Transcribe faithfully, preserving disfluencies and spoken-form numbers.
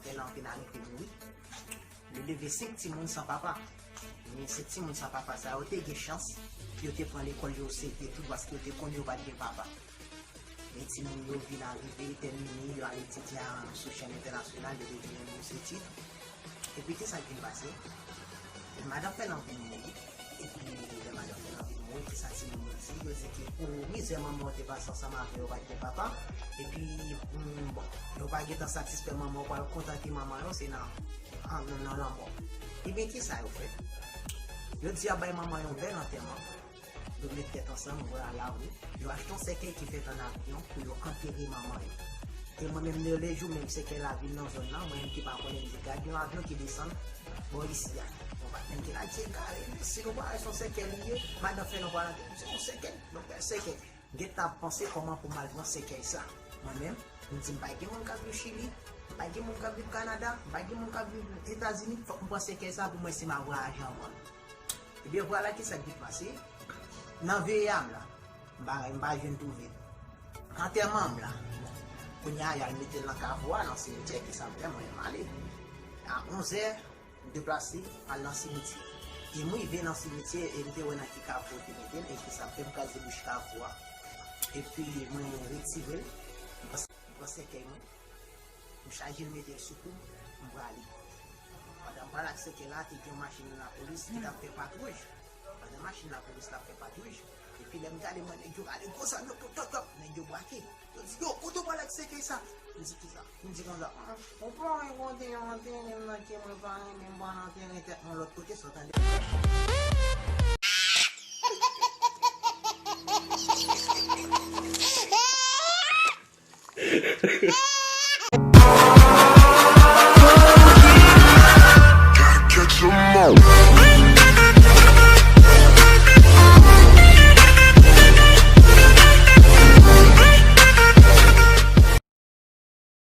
Fè nan anpil arive mouri. Li leve senk timoun san papa. Men senk timoun san papa sa yo te gen chans, yo te pran lekòl yo serye tou paske yo te konn yo pa t gen papa. Men timoun yo vin arive, tèmine, yo al etidye sou chèn entènasyonal, yo te vin yon bouse etid. Epi kisa k vin pase? Madan Fènan vin mouri. Epi lè madan Fènan vin mouri, kisa timoun yo di? Yo di ke pou mizè manman w te pase ansanm avè yo, pa t gen papa. Epi, mm, bon, yo pa gentan satisfè manman w, pral kontante manman yo, se nan, nan, nan lanmò. Ebyen, kisa yo fè? Yo di y ap bay manman yon bèl antèman. Yo met tèt ansanm, yo al lari. Yo achte yon sèkèy ki fèt ann avyon pou yo antere manman yo. E mwen menm, de lejou menm, sèkèy la vin nan zòn nan, mwen menm ki pa konnen, m di, gad yon avyon ki desann bò isi a. Mwen pa t menm ki la di, egare, men si nou pa wè se yon sèkèy li ye, madan Fènan pral antere. Se yon sèkèy, yon bèl sèkèy. Gentan ap panse kòman pou m al pran sèkèy sa. Mwen menm, m di m pa gen moun k ap viv Chili, m pa gen moun k ap viv Kanada, m pa gen moun k ap viv Etazini, fòk m pran sèkèy sa pou mwen si m ap vwayaje anvan l. Ebyen, vwala kisa k vin pase. Nan veye a m la, m pa, m pa jwenn twouve l. Antèman m la, kounye a, y al mete l nan kavo a, nan simityè, kisa m fè, mwen menm ale. A onzè, m deplase al nan simityè. E m rive nan simityè e m te wè nan ki kavo yo te mete l e kisa m fè, m kraze bouch kavo a. Epi mwen retire l, m pran, m pran sèkèy mwen, m chaje l, mete l sou kou m, m prale. Pandan m pral ak sèkèy la, te gen yon machin lapolis ki t ap fè patwouj. Pandan machin lapolis la ap fè patwouj, epi lè m gade, mwen, nèg yo rale gwo zam yo pou tòtòp, nèg yo brake. Yo di, yo, kote w pral ak sèkèy sa? M di, kisa? M di konsa, ah, ou pa wè kote yo antere m nan ke mwen pa renmen, m pral antere tèt mwen lòt kote, sa w tande?